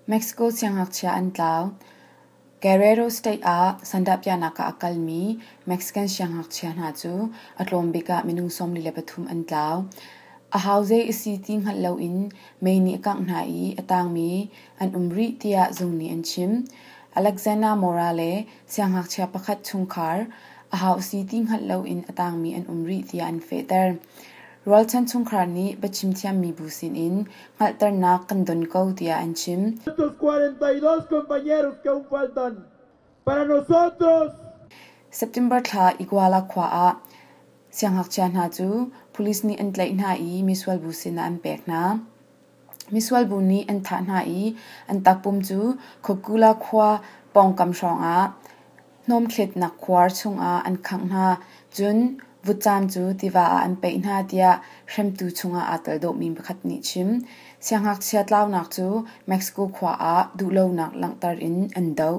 Mexico siangngakchia an tlau. Guerrero State ah sandahpiahnak ah a kalmi Mexican siangngakchia hna cu a tlawm bik ah minung 43 an tlau. A hau zei a si ti hngalh loin mei nih a kangh hna i a tangmi an um rih tiah zung nih an chim. Alexander Mora le siangngakchia pakhat chungkhar a hau a si ti hngalh loin a tangmi an um rih tiah an fehter. Rualchan chungkhar nih biachim thiammi bu sinin hngalhternak kan don ko tiah an chim. Estos 42 compañeros que aún faltan para nosotros. September thla Iguala khua ah siangngakchia hna cu police nih an tlaih hna i misual bu sinah an pek hna. Misual bu nih an thah hna i an takpum cu Cocula khua pawngkam hrawngah hnawmthletnak khuar chungah an khangh hna. Cun vutcam cu tiva ah an paih hna tiah hremtu chungah aa tel dawhmi pakhat nih chim. Siangngakchia tlaunak cu Mexico khua ah duhlonak langhter in an doh.